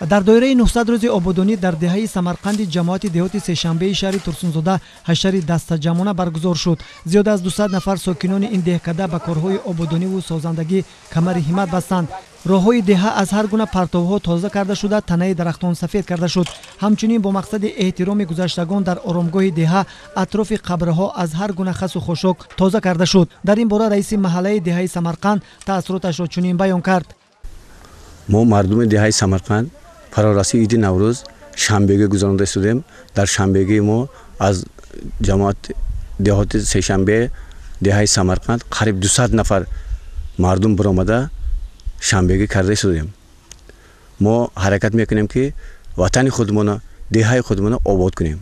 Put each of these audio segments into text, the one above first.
Дар доираи 900 рӯзи ободонӣ дар деҳаи Самарқанди ҷамоати деҳоти Сешанбеи шаҳри Турсунзода ҳашари дастаҷамона баргузор шуд. Зиёда аз 200 нафар сокинони ин деҳкада ба корҳои ободониву созандагӣ камари ҳиммат бастанд. Роҳҳои деҳа аз ҳар гуна партовҳо тоза карда шуда, танаи дарахтон сафед карда шуд. Ҳамчунин бо мақсади эҳтироми гузаштагон дар оромгоҳи деҳа атрофи қабрҳо аз ҳар гуна хасу хошок тоза карда шуд. Дар ин бора раиси маҳаллаи деҳаи Самарқанд таассуроташро чунин баён кард. Мо мардуми деҳаи Самарқанд фарорасии иди Наврӯз шанбегӣ гузаронда истодем. Дар шанбегии мо аз ҷамоат деҳоти Сешанбе, деҳаи Самарқанд қариб 200 нафар мардум баромада шанбегӣ карда истодем. Мо ҳаракат мекунем, ки ватани худмона, деҳаи худмона обод кунем.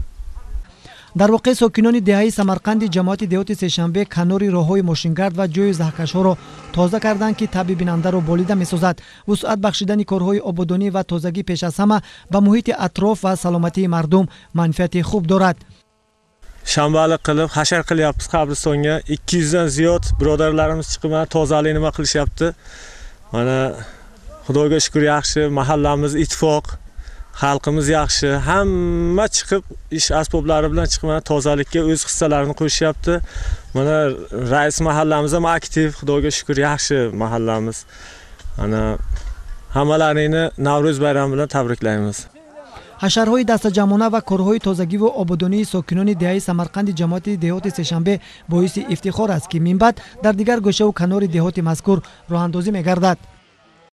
Дар воқеъ, сокинони деҳаи Самарқанди ҷамоати деҳоти Сешанбе канори роҳҳои мошингард ва ҷойи заҳкашҳоро тоза карданд, ки табъи бинандаро болида месозад. Вусъат бахшидани корҳои ободонӣ ва тозагӣ пеш аз ҳама ба муҳити атроф ва саломатии мардум манфиати хуб дорад. Shanbalik qilib hashar qilyapmiz. Qabristonga 200 dan ziyod birodarlarimiz chiqib, mana, tozalik nima qilishyapti. Mana, Xudoga shukur, yaxshi, mahallamiz ittifoq, xalqimiz yaxshi, hamma chiqib, ish asboblari bilan chiqib, mana, tozalikka o'z hissalarini qo'shishyapti. Mana, rais mahallamiz ham aktiv, Xudoga shukur, yaxshi mahallamiz. Mana, hammalaringni Navro'z bayrami bilan tabriklaymiz. Ҳашарҳои дастаҷамъона ва корҳои тозагиву ободонии сокинони деҳаи Самарқанди ҷамоати деҳоти Сешанбе боиси ифтихор аст, ки минбаъд дар дигар гӯшаву канори деҳоти мазкур роҳандозӣ мегардад.